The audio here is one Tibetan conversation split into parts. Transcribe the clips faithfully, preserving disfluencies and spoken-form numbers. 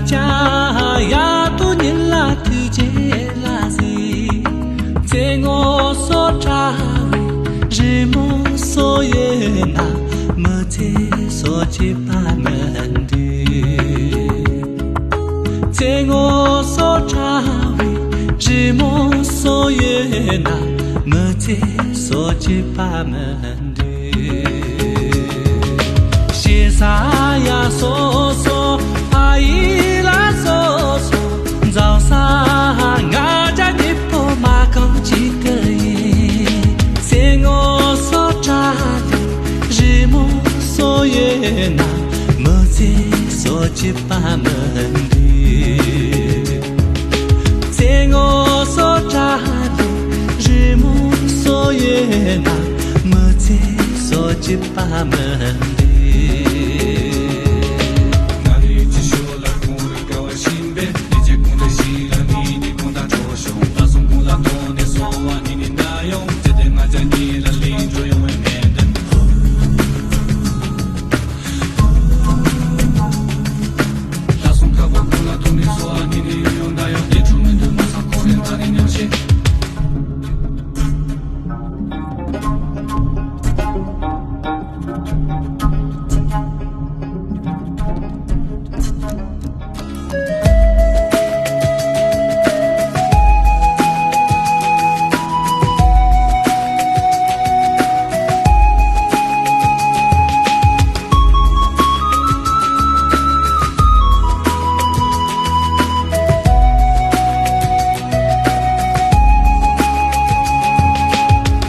ཀྱང་ཡ་དོ་ཉིད་ལ་ཐུགས་རྗེ་ལ་གཟིགས། ཚེ་སྔོན་སོ་བྲལ་བའི་རི་མོ་སོགས་ཡོད་ན། མི་ཚེ་སོགས་གཅིག་པ་མི་འདུག་ཚེ་སྔོན་སོ་བྲལ་བའི་རི་མོ་སོགས་ཡོད་ན། མི་ཚེ་སོགས་གཅིག་པ་མི་འདུག་ཞེ་ས་ཡ་སོ་སོ་ཕ་ཡུལ་ལ་སོ་སོ་འཛོམས་ས། ང་བཅས་གཉིས་པོ་མ་གང་གཅིག་ཏུ་ཡིན། ཚེ་སྔོན་སོ་བྲལ་བའི་རི་མོ་སོགས་ཡོད་ན། མི་ཚེ་སོགས་གཅིག་པ་མི་འདུག་ཚེ་སྔོན་སོ་བྲལ་བའི་རི་མོ་སོགས་ཡོད་ན། མི་ཚེ་སོགས་གཅིག་པ་མི་འདུག་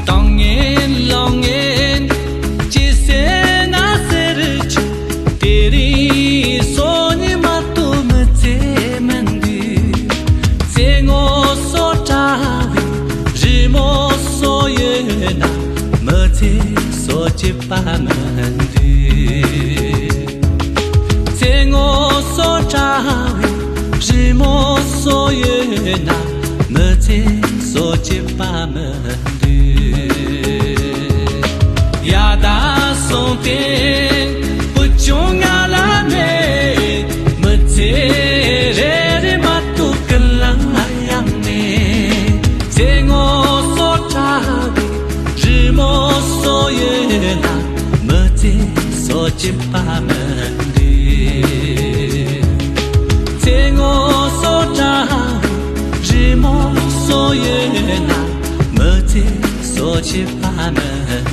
ཏང་ངན་ལང་ངན་ཅི་ཟེར་ན་ཟེར་ཆུ། དེ་རིང་སོ་ཉི་མ་ཏོ་མི་ཚེ་མི་འདུག་ཚེ་སྔོན་སོ་བྲལ་བའི་རི་མོ་སོགས་ཡོད་ན། མི་ཚེ་སོགས་གཅིག་པ་མི་འདུག་ཚེ་སྔོན་སོ་བྲལ་བའི་རི་མོ་སོགས་ཡོད་ན། མི་ཚེ་སོགས་གཅིག་པ་མི་འདུག་ཡ་ད་སོང་སྟེ་བུ་ཆུང་ང་ལ་མེད། མི་ཚེ་རེ་རེ་མ་གཏོགས་ཀུན་ལ་ང་ཡང་མེད། ཚེ་སྔོན་སོ་བྲལ་བའི་རི་མོ་སོགས་ཡོད་ན། མི་ཚེ་སོགས་གཅིག་པ་མི་འདུག་ཚེ་སྔོན་སོ་བྲལ་བའི་རི་མོ་སོགས་ཡོད་ན། མི་ཚེ་སོགས་གཅིག་པ་མི་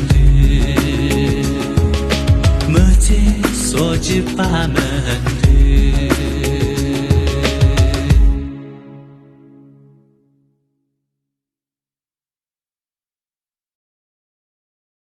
འདུག་མི་ཚེ་སོགས་གཅིག་པ་མི་འདུག